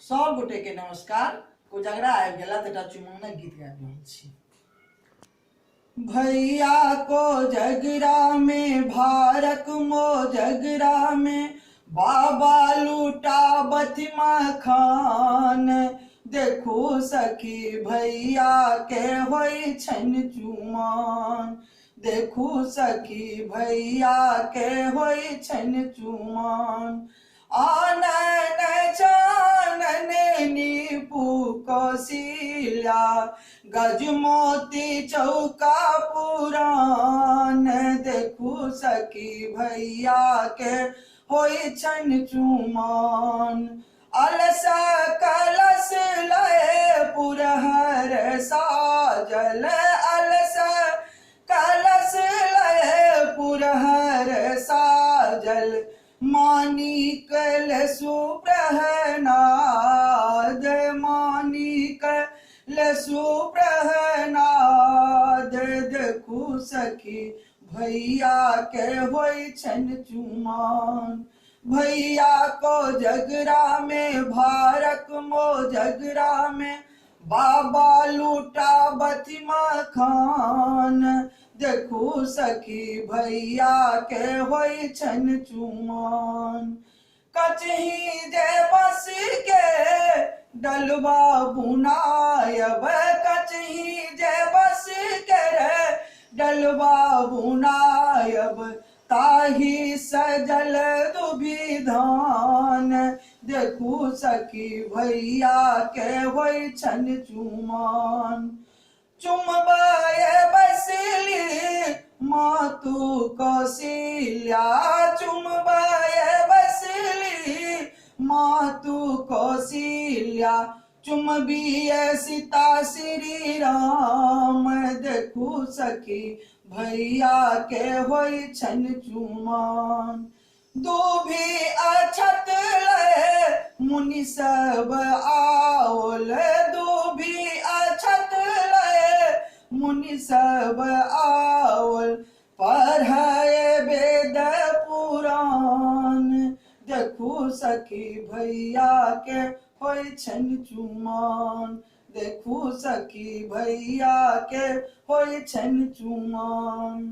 सब गोटे के नमस्कार। कोजगरा आबि गेला तऽ एकटा चुमाओनक गीत गाबि रहल छी। भैया को जगरा में भारक मो जगरा में बाबा लूटाबथि मखान। देखू सखी भैया के होइ छनि चुमान। देखू सखी भैया के होइ छनि चुमान। आनन चानन नीपू कौशिल्या गजमोती चौका पुरान। देखू सखी भैया के होइ छनि चुमान। अलस कलश लय पुरहर साजल। अलस कलश लय पुरहर साजल। मानिकल सुप्रहनाद। मानिकल सुप्रहनाद। देखू सखी भैया के होइ छनि चुमान। भैया को जगरा में भारक मो जगरा में बाबा लूटाबथि मखान। देखू सखी भैया के होइ छनि चुमान। कचही जे बस के डलबा बुनायब। कचही जे बस के रे डलबा बुनायब। ताही सजल दुभी धान। देखू सखी भैया के होइ छनि चुमान। चुमबाए बसली मातु कौशिल्या। चुमबाए बसली मातु कौशिल्या। चुमबिए सीता श्री राम। देखू सखी भैया के होइ छनि चुमान। दूभी अछत लय मुनि सब आओल। दूभी अछत लय मुनि सब आओल। पढ़े वेद पुराण। देखू सखी भैया के होइ छनि चुमान। देखू सखी भैया के होइ छनि चुमान।